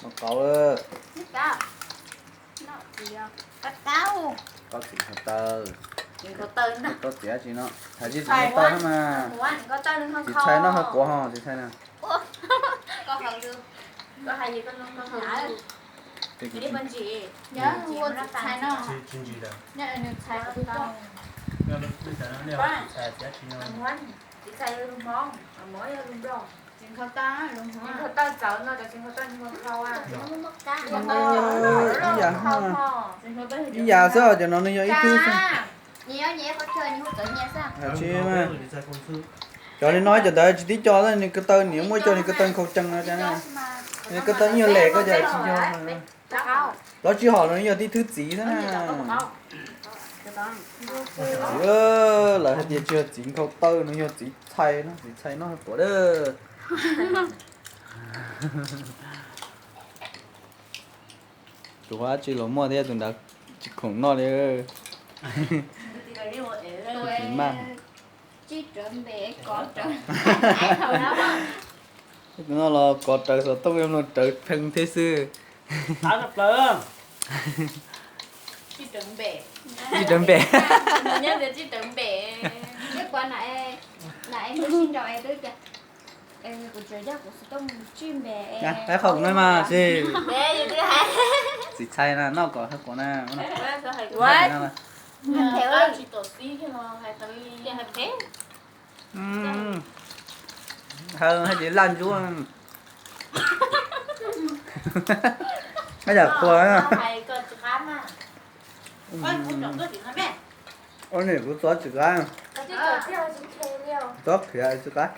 Noj qauv, qauv txiv qauv taw, qauv txiv dab tsi no, hais tsis tau mas. Txiv txhais noj hawv quav ho txiv txhais na. Ib yam xwb, cov no nws yog ib tug xwb. Tsis, cov li no cov ntawd tsis tib co, nws ko taw nws muaj ib co nws ko taw nkhaus cees no. Nws ko taw ib nyuag les ko cas tsis yog. Lov tsis hom no yog tib thwb txiv xwb na. Txiv, lawv hais tias tsis yog txiv nkhaus taw, nws yog txiv txhais no, txiv txhais noj hawv quav dab. Tus qhov dab tsi los muaj thiab, tus ntawd tsis khoom noj li. Tus no los kov rawv xov tooj, mloog rawv pheej thiab xwb. Tsis rawv npe. Qaib qhov kuv no mas tsis. Txiv txhais na, noj kom hawv quav na. Hawv hais tias laj ntsuab. Yam qhuav. Ua nim kuv txob tsis qab, txob khiav tsis qab.